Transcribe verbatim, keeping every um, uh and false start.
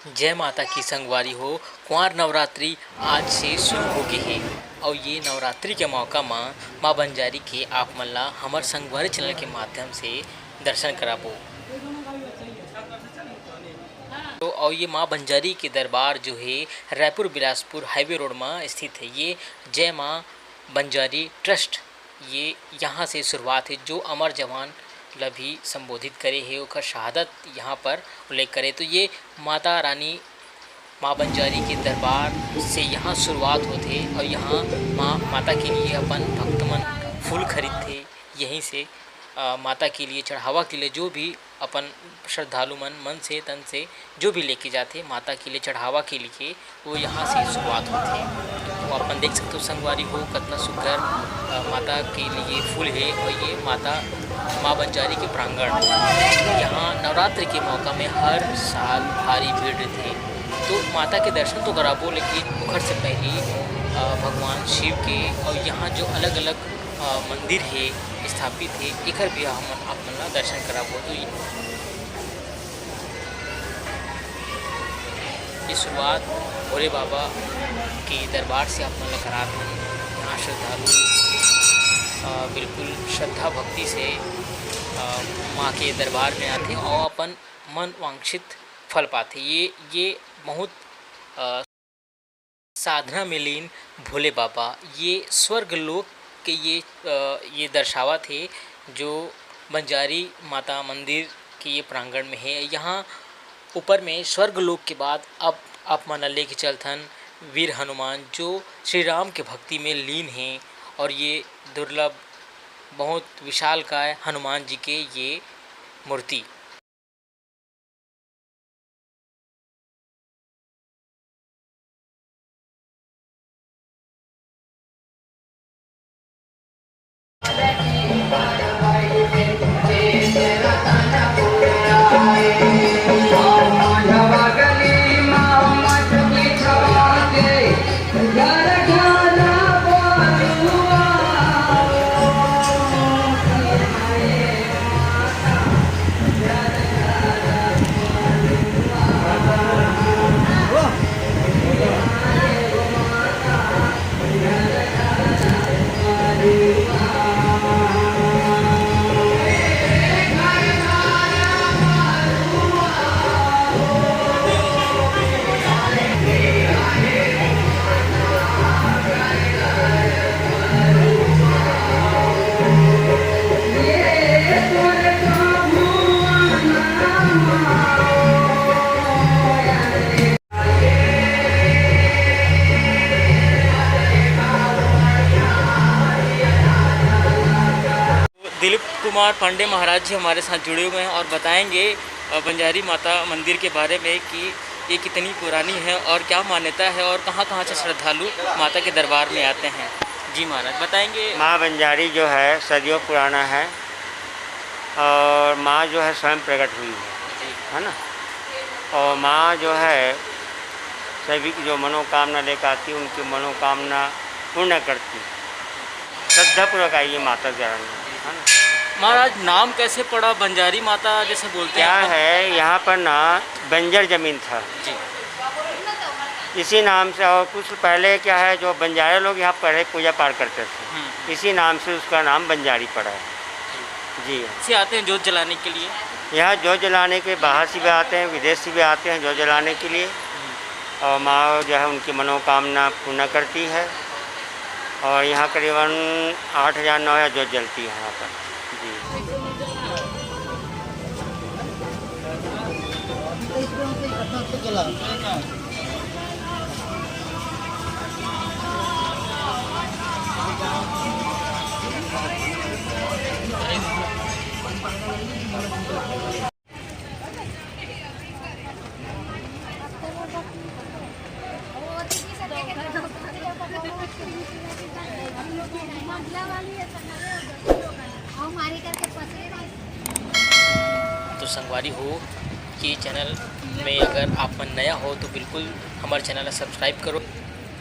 जय माता की संगवारी हो। कुंवार नवरात्रि आज से शुरू हो गे हे, अउ ये नवरात्रि के मौका मा माँ बंजारी के आप मन ला हमर संगवारी चैनल के माध्यम से दर्शन कराबो। तो अउ ये माँ बंजारी के दरबार जो हे, रायपुर बिलासपुर हाईवे रोड मा स्थित हे। ये जय माँ बंजारी ट्रस्ट, ये यहाँ से शुरुआत हे। जो अमर जवान ला भी संबोधित करे हे, ओकर शहादत यहाँ पर उल्लेख करे। तो ये माता रानी माँ बंजारी के दरबार से यहाँ शुरुआत होथे अउ यहाँ माँ, माता के लिए अपन भक्त मन फूल खरीदथे। यहीं से, अ, माता के लिए चढ़ावा के लिए जो भी अपन श्रद्धालु मन, मन से, तन से जो भी लेके जाथे माता के लिए चढ़ावा के लिए, वो यहाँ से शुरुआत होथे। तो अपन देख सकते हो संगवारी हो, कतना सुघर, अ, माता के लिए फूल हे। और ये माता, माँ बंजारी के प्रांगण, यहाँ नवरात्र के मौका में हर साल भारी भीड़ रहथे। तो माता के दर्शन तो कराबो, लेकिन ओखर से पहले, अ, भगवान शिव के और यहाँ जो अलग-अलग, अ, मंदिर हे, स्थापित हे, एकर भी हमन आप मन ला दर्शन कराबो। तो ये ये शुरुआत भोले बाबा के दरबार से आप मन ला करात हन। यहाँ श्रद्धालु, अ, बिल्कुल श्रद्धा भक्ति से, अ, माँ के दरबार में आथे और अपन मन वांछित फल पाथे। ये, ये बहुत, अ, साधना में लीन भोले बाबा, ये स्वर्ग लोक के ये, अ, ये दर्शावत हे, जो बंजारी माता मंदिर के ये प्रांगण में हे। यहाँ ऊपर में स्वर्ग लोक के बाद अब आप मन ला लेके चलथन वीर हनुमान, जो श्री राम के भक्ति में लीन हे। और ये दुर्लभ, बहुत विशालकाय हनुमान जी के ये मूर्ति। दिलीप कुमार पांडे महाराज जी हमारे साथ जुड़े हुए हैं और बताएंगे, अ, बंजारी माता मंदिर के बारे में कि ये कितनी पुरानी है और क्या मान्यता है और कहाँ-कहाँ से श्रद्धालु माता के दरबार में आते हैं। जी महाराज, बताएंगे। माँ बंजारी जो है, सदियों पुराना है और माँ जो है, स्वयं प्रकट हुई है, जी। है ना? और माँ जो है, सभी की जो मनोकामना लेकर आती है, उनकी मनोकामना पूर्ण करती है। श्रद्धापूर्वक आइए माता चरण में, है ना? महाराज, नाम कैसे पड़ा बंजारी माता जैसे बोलते हैं क्या अपन? है, यहाँ पर ना बंजर जमीन था, जी। इसी नाम से। और कुछ पहले क्या है, जो बंजारे लोग यहाँ पहले पूजा पाठ करते थे, हम्म। इसी नाम से उसका नाम बंजारी पड़ा है। जी। जी। से आते हैं जोत जलाने के लिए? यहाँ जोत जलाने के बाहर से भी आते हैं, विदेश से भी आते हैं जोत जलाने के लिए। हम्म। और माँ जो है, उनकी मनोकामना पूर्ण करती है। और यहाँ करीबन आठ हज़ार, नौ हज़ार जोत जलती है यहाँ पर। जी। तो संगवारी हो, ये चैनल में अगर आप मन नया हो तो बिल्कुल हमारे चैनल ला सब्सक्राइब करो।